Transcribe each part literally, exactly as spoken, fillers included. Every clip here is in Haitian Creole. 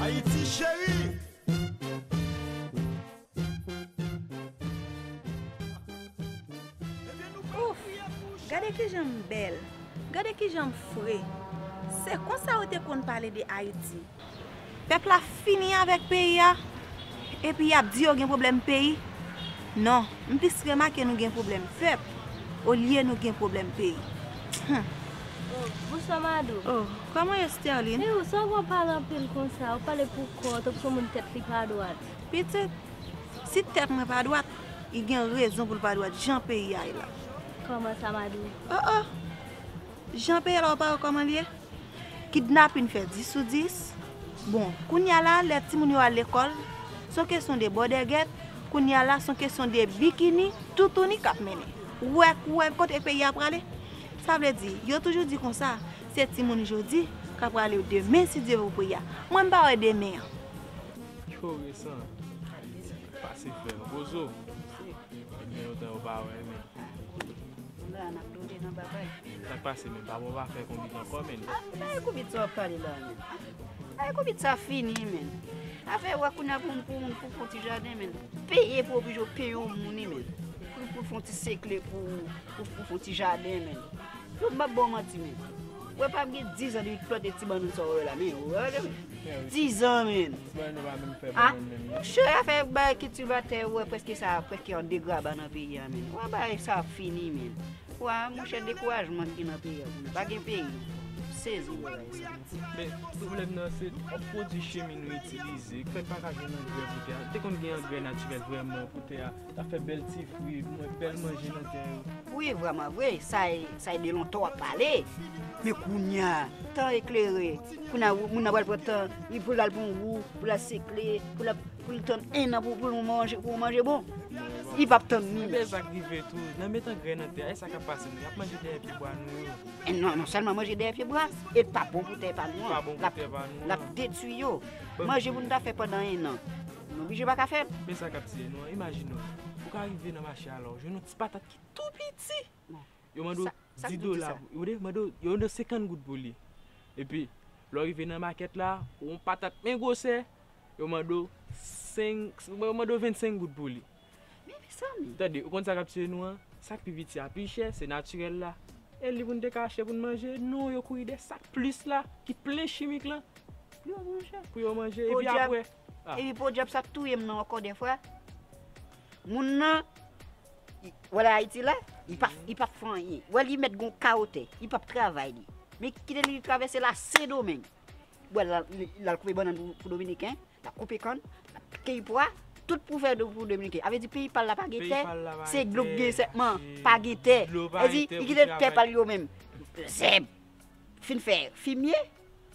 Ayiti cheri. Gade kijan m bèl. Gade kijan m fre. Se konsa yo te konn pale de Ayiti. Pèp la fini avèk peyi a. Epi y ap di yo gen pwoblèm peyi. Non, m plis remake nou gen pwoblèm pèp olye nou gen pwoblèm peyi. Hum. Oh, bonswa Madou. Oh, kòman ye Sterline? Ew, sa w ap pale anpil konsa? W ap pale pou kò w, tankou se yon moun tèt li pa dwat. Pitit, si tèt mwen pa dwat, li gen rezon pou l pa dwat jan peyi a ye la. Kòman sa Madou? Oh oh! Jan peyi a la w pa wè kòman l ye? Kidnapin fè dis sou dis. Bon, kounye a la, lè timoun yo al lekòl, se yon kesyon de bòdègèt, kounye a la, se yon kesyon de bikini, toutouni k ap mennen. Ou wè, ou wè kote peyi a prale? Sa vle di, yo toujou di konsa, se timoun jodi k ap prale demen si Dye vle pou peyi a. Mwen m pa wè demen an. Cho resan. Pase frè m. Bozo. Ebyen lontan yo pa wè men. Sa k pase men? Papa w pa fè konbit ankò men. Ay konbit sa w ap pale la men. Ay konbit sa fini men. Afè wè kounye a pou pou pou fon ti jaden men. Peye pou oblije w peye yon moun men. Pou pou fon ti sekle pou pou pou fon ti jaden men. Yo m ap ba w manti men. Wè pa gen dizan depi plante ti bannann sa w wè la men. Dizan men. Ah, monchè afè bay kiltivatè wè prèske sa prèske an degraba nan peyi a men. Wè bay sa fini men. Wè monchè dekourajman ki nan peyi a. Pa gen peyi. Sezi wè bay sa. Men pwoblèm nan se yon pwodui chimi nou itilize k fè pa ka jwenn angrè pou tè a. Te konn gen angrè natirèl vrèman pou tè a. T ap fè bèl ti fwi, bèl manje nan tè yo. Wi vrèman vre, sa e sa e de lontan w ap pale. Men kounye a, tan eklere, kounye a moun nan pral pran tan li pou l al pran yon gou, pou l al sekle, pou l ap pou l tann en an pou pou l manje pou manje bon. Li p ap tann nou. Ebyen sa k rive tou, nan met angrè nan tè a, e sa k ap pase nou, y ap manje dèyè pye bwa nou yo. E non, non sèlman manje dèyè pye bwa, e l pa bon pou tè pa nou an. L ap detwi yo. Manje pou nou ta fè pandan en an, nou oblije pa ka fè l. Men sa k ap tiye nou an, imajine w, ou ka rive nan mache a la, ou jwenn yon ti patat ki tou piti. Yo mande w dis dola, yo mande w, yo mande w senkant goud pou li. Epi, lè w rive nan makèt la, ou yon patat men gwosè, yo mande w senk, yo mande w vennsenk goud pou li. Men mezanmi. Tande, ou konn sa k ap tiye nou an? Sa k pi piti a pi chè, se natirèl la. E li pou n te ka achte pou n manje? Non, yo kouri dèyè sa k plis la, ki plen chimik lan. Pou yo manje. Pou yo manje. Epi apre. Ah. Epi podyab sa touye m nan ankò dèfwa. Moun nan, wè la Ayiti la, li p ap, li p ap fè anyen. Wè li mèt gon kawo tè, li p ap travay li. Men kite li travèse la Sendomeng. Wè l al koupe bannann pou, pou dominiken, l ap koupe kann, l ap keyi pwa, tout pou fè pou dominiken. A vle di peyi pa l la pa gen tè, se dlo k gen sèlman, pa gen tè. Vle di li kite tè pa l yo menm. Zèb, fin fè fimye,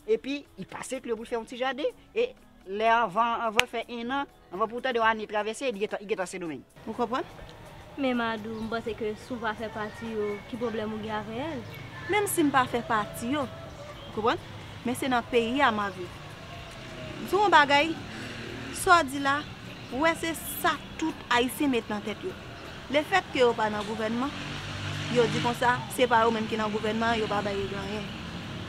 epi li pase klè pou l fè yon ti jaden, e lè anvan, anvan l fè en an, anvan pou w tande yon ane travèse, li gentan, li gentan Sendomeng. Ou konprann? Men Madou, m panse ke si w pa fè pati yo, ki pwoblèm ou gen avè l? Menm si m pa fè pati yo, ou konprann? Men se nan peyi a m ap viv. M di w yon bagay, sa w di la, ou wè se sa tout Ayisyen met nan tèt yo. Lefètke yo pa nan gouvènman, yo di konsa, se pa yo menm ki nan gouvènman an, yo pa bay règ anyen.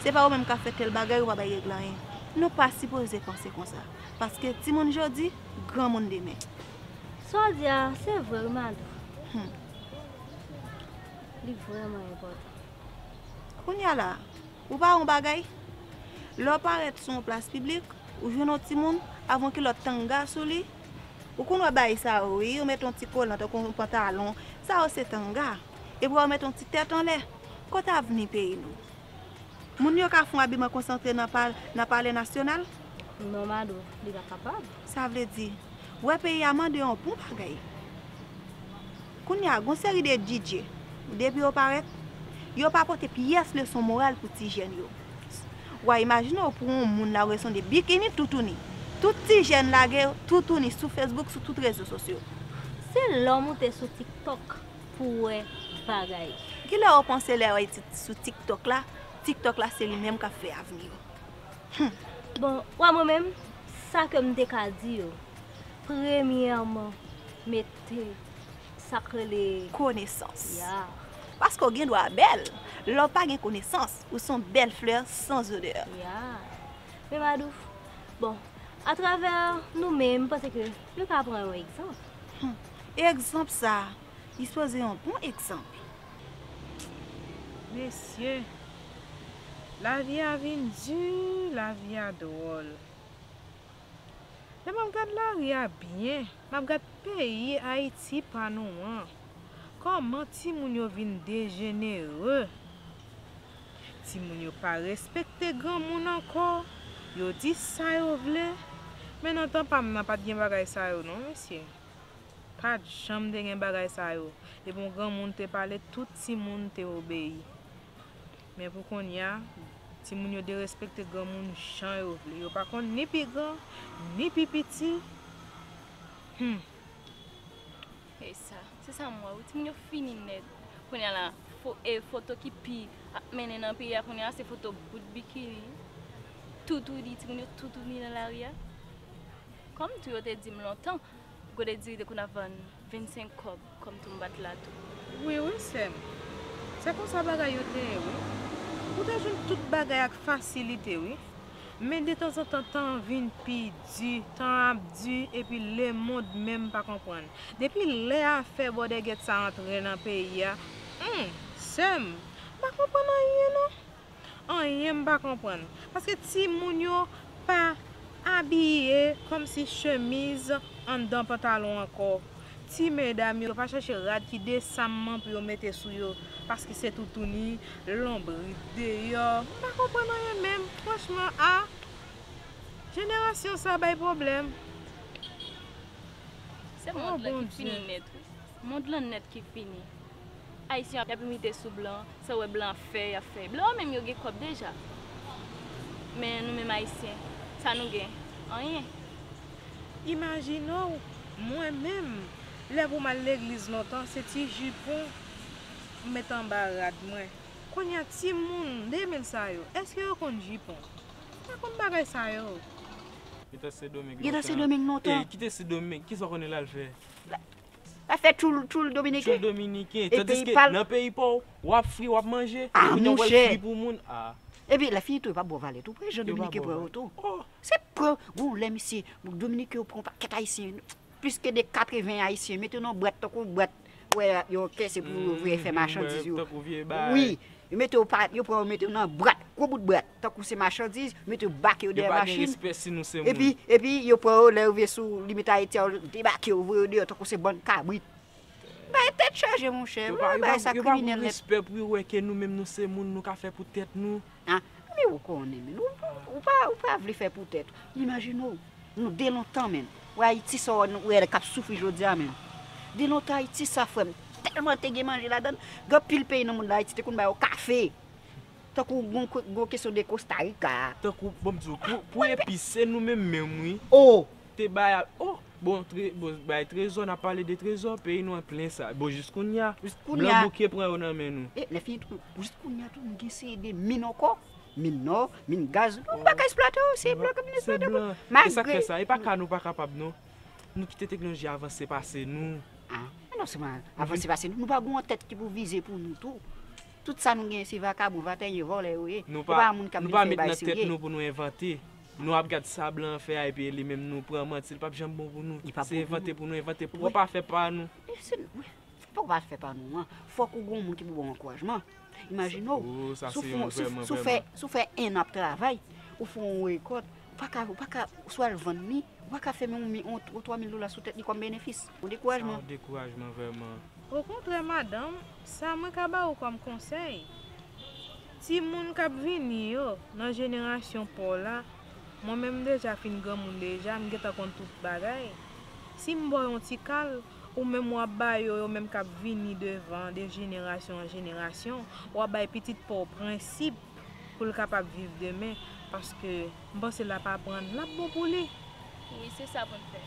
Se pa yo menm k ap fè tèl bagay, yo pa bay règ anyen. Nou pa sipoze panse konsa. Paske timoun jodi, granmoun demen. Sa w di a, se vre wi Madou. Hmm. Li vrèman enpòtan. Kounye a la, ou pa wè yon bagay? Lè w parèt sou yon plas piblik, ou jwenn yon timoun avè yon kilòt tanga sou li, ou konn wè bagay sa yo wi, yo met yon ti kolan tankou yon pantalon, sa yo se tanga. Epi w ap met yon ti tèt anlè. Kote avni peyi nou? Moun yo ka fè yon abiman konsantre nan pa, nan palè nasyonal? Non Madou, li pa kapab. Sa vle di, wè peyi a mande yon bon bagay. Kounye a, gon seri de DJ, depi yo parèt, yo pa pote pyès leson moral pou ti jèn yo. W a imajine w pou yon moun la w resonde bikini toutouni. Tout ti jèn lage toutouni sou Facebook, sou tout rezo sosyo. Se lè w moute sou TikTok pou w wè bagay. Kilè w panse lè w wè ti sou TikTok la, TikTok la se li menm k ap fè avni w. Hum. Bon, w a mwen menm, sa ke m te ka di yo, premyèman, mete sa k rele. Konesans. Ya. Paske w gen dwa bèl, lè w pa gen konesans, ou se yon bèl flè san zodè. Ya. Wi, Madouf. Bon, atravè nou menm, m panse ke nou ka pran yon egzanp. Hmm. Egzanp sa, li sipoze yon bon egzanp. Mesye, lavi a vin di, lavi a dwòl. Lè m ap gad lari a byen, m ap gad peyi Ayiti pa nou an. Kòman timoun yo vin dejenere? Timoun yo pa respekte granmoun ankò. Yo di sa yo vle. Men nan tan pa m nan, pa t gen bagay sa yo non, mesye. Pa t janm te gen bagay sa yo. Depi yon granmoun te pale, tout timoun te obeyi. Men pou kounye a, timoun yo derespekte granmoun jan yo vle. Yo pa konn ni pi gran, ni pi piti. Hmm. E sa, se sa m wè wi, timoun yo fini nèt. Kounye a la, fo, e foto ki pi ap mennen nan peyi a kounye a, se foto bout bikini, toutouni, timoun yo toutouni nan lari a. Kòm tou yo te di m lontan, ou te di te konn ap vann vennsenk kòb, kòm tou m bat la tou. Wi, wi, sè m. Se konsa bagay yo te ye, wi. Ou te jwenn tout bagay ak fasilite, wi. Men detanzantan, tan an vin pi di, tan an ap di, epi lemonn menm pa konprann. Depi lè afè bòdègèt sa antre nan peyi a, hmm, sè m, m pa konprann anyen, non. Anyen m pa konprann. Paske timoun yo pa abiye kòmsi chemiz anndan pantalon ankò. Ti medam yo pa chèche rad ki desanman pou yo mete sou yo, paske se toutouni, lonbrit deyò. M pa konprann anyen menm, franchman, a. Jenerasyon sa bay pwoblèm. Se mond lan ki fini nèt, wi. Mond lan nèt ki fini. Ayisyen ap imite sou blan, sa yo wè blan ap fè, y ap fè. Blan yo menm yo gen kòb deja. Men nou menm ayisyen, sa nou gen? Anyen. Imajine w, mwen menm, lè pou m al legliz lontan, se ti jipon m met anba rad mwen. Kounye a, timoun de mil sa yo, èske yo konn jipon? Pa konn bagay sa yo. Gentan Sendomeng lontan. Gentan Sendomeng lontan. E, kite Sendomeng, kisa w konnen l al fè? L al fè tchoul, tchoul dominiken. Tchoul dominiken. Tandiske nan peyi pa w, w ap fri, w ap manje. A, monchè. Kounye a w pral fri pou moun. A. Epi lè fini tou, yo pa ba w valè tou. Prè jan dominiken pran yo tou. Se pran, gon lè misye, dominiken yo pran yon pakèt ayisyen. Plis ke de katreven ayisyen, mete yo nan bwat tankou bwat. Wè, yo kè se pou yo voye fè machandiz yo. Wi, yo mete yo pa, yo pran yo mete yo nan bwat, gwo bout bwat, tankou se machandiz, yo mete yo bake yo dèyè machin. Epi, epi yo pran yo lè yo rive sou limit Ayiti a, yo debake yo, voye yo deyò tankou se bann kabrit. Bay tèt chaje, monchè. Yo pa, yo pa, yo pa gen respè pou yo wè ke nou menm nou se moun, nou ka fè pou tèt nou. A, men ou konnen, men ou, ou pa, ou pa vle fè pou tèt ou. Imajine w, nou de lontan, menm. Wè Ayiti sa w wè k ap soufri jodi a, menm. De lontan Ayiti sa, frè m, tèlman te gen manje ladan l. Gen anpil peyi nan mond la, Ayiti te konn ba yo kafe. Tankou gon, gon kesyon de Costa Rica. Tankou, bon, m di w, pou, pou epis, se nou menm menm, wi. O! Te bay a, o! Bon, tre, bon, bay trezò, n ap pale de trezò, peyi nou an plen sa. Bon, jis kounye a, blan bouke pran yo nan men nou. E, lè fini tou, jis kounye a tou, nou gen seri de min ankò. Min nò, min gaz. Nou pa ka eksplwate yo, se blan k ap vin eksplwate yo. Malgre. E sa k fè sa, e pa ka nou pa kapab, non. Nou kite teknoloji avanse pase nou. A, men non sèlman avanse pase nou, nou pa gen yon tèt ki pou vize pou nou tou. Tout sa nou genyen, se vakabon, vateryen, vòlè yo ye. E pa moun k ap vin fè bagay serye. Nou pa met nan tèt nou pou nou envante. Nou ap gad sa blan an fè a, epi li menm nou pran manti, li p ap janm bon pou nou. Se envante pou nou envante pwòp afè pa nou. E se, wi, fòk pa afè pa nou an. Fòk ou gen yon moun ki pou ba w ankourajman. Imajine w, si w fè, si w fè en an ap travay, ou fè yon rekòt, ou pa ka, ou pa ka, ou swa al vann li, ou pa ka fèmen yon mi, yon, yon twa mil dola sou tèt li kòm benefis. Yon dekourajman. Sa yon dekourajman vrèman. Okontrè, madanm, sa mwen ka ba ou kòm konsèy, timoun k ap vini yo nan jenerasyon pa w la, mwen menm m deja fin granmoun deja, m gentan konn tout bagay. Si m ba w yon ti kal, ou menm w ap ba yo, yo menm k ap vini devan, de jenerasyon an jenerasyon, w ap bay pitit pa w prensip pou l kapab viv demen, paske m panse l ap aprann, l ap bon pou li. Wi, se sa pou n fè.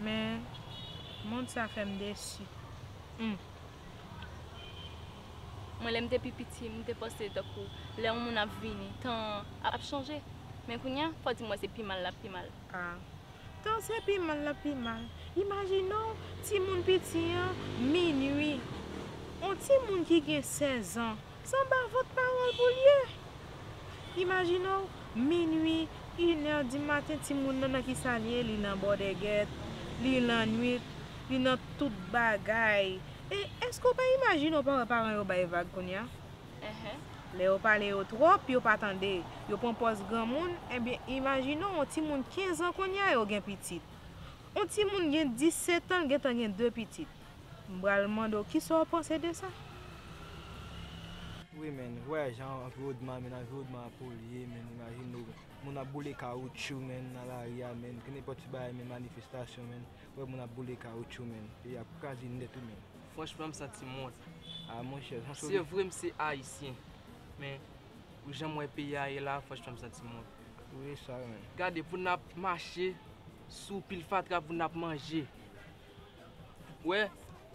Men, mond sa fè m desi. Humm. Mwen, lè m te pi piti, m te panse tankou lè yon moun ap vini, tan an ap chanje. Men kounye a, fò di m wè se pi mal l ap pi mal. A. Tan se pi mal l ap pi mal. Imajine w, timoun piti an, minui. Yon timoun ki gen sèz an, se anba vant paran l pou l ye. Imajine w, minui, inè di maten, timoun nan nan kisa l ye, li nan bòdègèt, li lannwit, li nan tout bagay. E èske w pa imajine w pa wè paran yo bay vag kounye a? Enhen. Lè yo pale yo twòp, yo pa tande. Yo pran pòz granmoun, ebyen, imajine w, yon timoun kenz an kounye a, yo gen pitit. Yon timoun gen disèt an, l gentan gen de pitit. M pral mande w, kisa w panse de sa? Wi, men, wè jan anviwònman, men anviwònman an polye, men, imajine w, moun ap boule kawoutchou, men, nan lari a, men, gen nenpòt ti bagay, men, manifestasyon, men, wè moun ap boule kawoutchou, men, peyi ap kraze nèt, wi, men. Franchman, m santi m wont. A, monchè, se yon Se vre, m se Ayisyen, men, pou jan m wè peyi a ye la, franchman, m santi m wont. Wi, sa, men. Gade, pou n ap mache sou pil fatra pou n ap manje. Wè,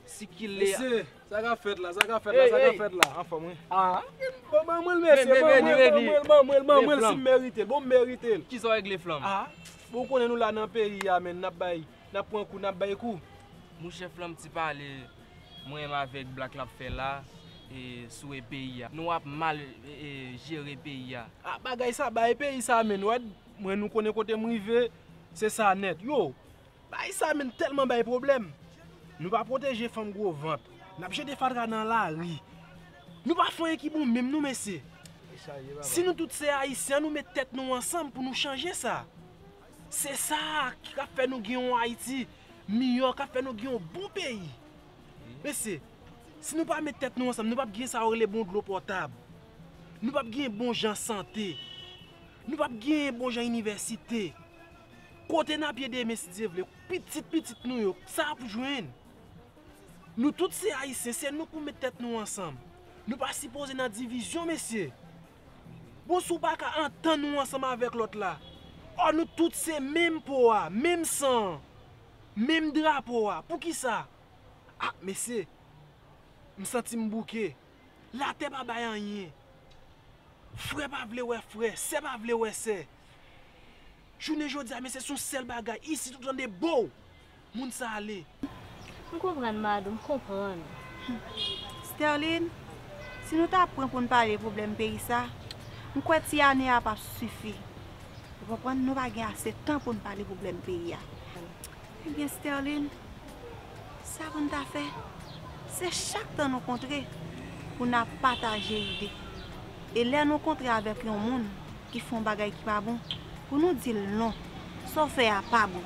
sikile. Mesye, sa k ap fèt la, sa k ap fèt la, sa k ap fèt la. Anfòm, wi. Ah, ban mwen l, mesye, ban mwen l, ban mwen l, ban mwen l, ban mwen l, si m merite l. Bon, m merite l. Kisa w regle, Flanm? Ah, bon, ou konnen nou la nan peyi a, men, n ap bay, n ap pran kou, n ap bay kou. Monchè, Flanm, ti pale mwen menm avèk Black l ap fè la, e, sou e peyi a. Nou ap mal, e, e, jere peyi a. Ah, bagay sa, bay peyi sa, men, wè, mwen, nou konnen kote m rive, se sa nèt. Yo, bagay sa, men, tèlman bay pwoblèm. Nou pa pwoteje fanm gwo vant. N ap jete fatra nan lari. Nou pa fè anyen ki bon menm non, mesye. Si nou tout se Ayisyen, ann nou met tèt nou ansanm pou nou chanje sa. Se sa ki ap fè nou gen yon Ayiti miyò, k ap fè nou gen yon bon peyi. Mesye, si nou pa met tèt nou ansanm, nou p ap gen sa yo rele bon dlo potab. Nou p ap gen bon jan sante. Nou p ap gen bon jan inivèsite. Kote n ap ye demen, si Dye vle, pitit pitit nou yo, sa y ap jwenn? Nou tout se Ayisyen, se nou k pou met tèt nou ansanm. Nou pa sipoze nan divizyon, mesye. Bon, si w pa ka antann ou ansanm avèk lòt la, ò, nou tout se menm po a, menm san an, menm drapo a. Poukisa? Ah, mesye, m santi m bouke. Latè pa bay anyen. Frè pa vle wè frè, sè pa vle wè sè. Jounen jodi a, mesye, se yon sèl bagay. Isit, ou tande, bow! Moun sa ale. M konprann, Madou, m konprann. Sterline, si nou ta pran pou n pale pwoblèm peyi sa, m kwè ti ane a p ap sifi. Ou konprann, nou pa gen ase tan pou n pale pwoblèm peyi a. Ebyen, Sterline, sa pou n ta fè, se chak tan nou kontre pou n ap pataje ide. E lè nou kontre avèk yon moun ki fè yon bagay ki pa bon, pou nou di l non, sa w fè a pa bon.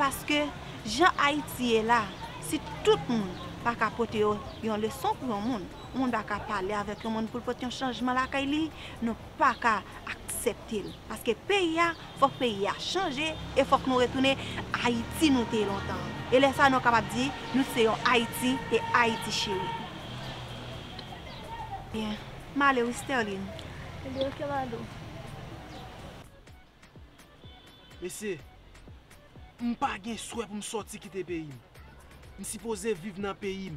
Paske, jan Ayiti ye la, si tout moun pa ka pote yo yon leson pou yon moun, yon moun pa ka pale avèk yon moun pou l pote yon chanjman lakay li, nou pa ka aksepte l. Paske peyi a, fòk peyi a chanje e fòk nou retounen Ayiti nou te ye lontan an. E lè sa a nou kapab di nou se yon Ayiti e Ayiti cheri. Byen, m ale wi Sterline. Ebyen oke Madou. Mesye, m pa gen swè pou m sòti kite peyi m. M sipoze viv nan peyi m.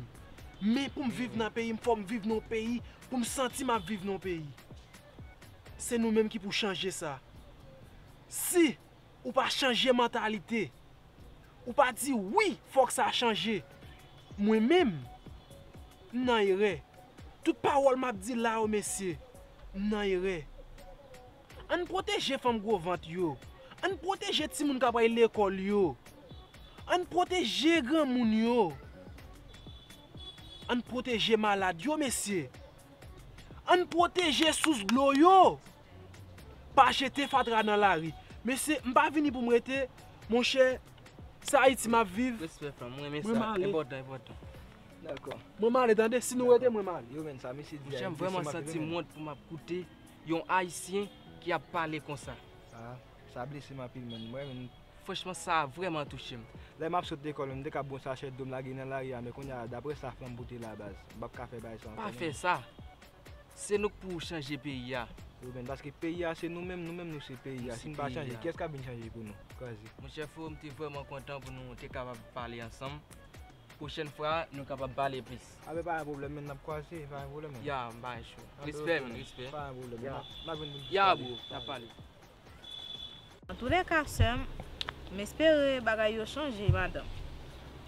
Men pou m viv nan peyi m, fò m viv nan yon peyi pou m santi m ap viv nan yon peyi. Se nou menm ki pou chanje sa. Si ou pa chanje mantalite, ou pa di wi, fòk sa chanje, mwen menm, m nan erè. Tout pawòl m ap di la yo, mesye, m nan erè. Ann pwoteje fanm gwo vant yo. Ann pwoteje timoun k ap al lekòl yo. Ann pwoteje granmoun yo. Ann pwoteje malad yo, mesye. Ann pwoteje sous dlo yo. Pa jete fatra nan lari. Mesye, m pa vini pou m rete, monchè, se Ayiti m ap viv. Respè, frè m, mwen renmen sa. Enpòtan, enpòtan. Dakò. Mwen m ale, tande, si nou rete, mwen m ale. Yo, men, sa misye di a, Monchè, m vrèman santi m wont pou m ap koute yon Ayisyen ki ap pale konsa. Ah, sa blese m anpil, men. Mwen, men, Franchman, sa vrèman touche m. Lè m ap sot lekòl, m te ka bon sachè dlo m lage nan lari a, men kounye a, daprè sa Flanm pote la, baz, m p ap ka fè bagay sa ankò, Pa fè sa. Se nou k pou chanje peyi a. Wi, men, paske peyi a se nou menm, nou menm nou se peyi a. Si n pa chanje, kiyès k ap vin chanje pou nou? Kraze. Monchè Fo, m te vrèman kontan pou nou te kapab pale ansanm. Pwochèn fwa, nou kapab pale plis. A, men pa gen pwoblèm, men, n ap kwaze, pa gen pwoblèm, men. Ya, m pa gen cho. Respè, men, respè. Pa gen pwoblèm. Ya. N ap, n ap vin pou n Ya, pale. bro, n ap pale. Antouleka, sè m, m espere bagay yo chanje, madanm.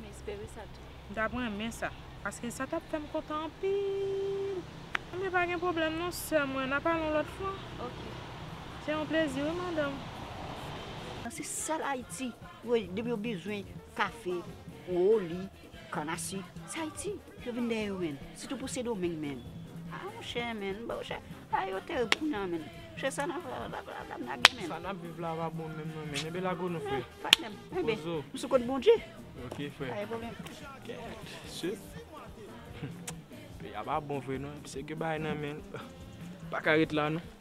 M espere sa tou. M t ap renmen sa, paske sa t ap fè m kontan anpil. Ebyen, pa gen pwoblèm non, sè mwen, n a pale yon lòt fwa. Oke. Se yon plezi, wi, madanm. Se sèl Ayiti, wi, depi yo bezwen kafe, woli, kannasik, se Ayiti yo vin dèyè yo, menn. Sitou pou Sendomeng, menn. A, monchè, menn, monchè, a, yo tèl kounye a, menn. Monchè, sa n ap, n ap, n ap, n ap gen, menn. Sa n ap viv la pa bon menm, non, menn. Enben, lago nou, frè. Patnè m, enben, m sou kont Bondye. Ok, frè. Pa gen pwoblèm. Kèt, se. Peyi a pa bon vre, non. Se gen bagay nan men. Pa ka ret la, non.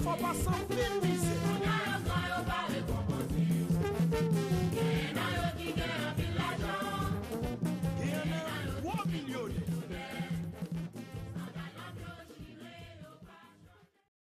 Fò pa santi mizè.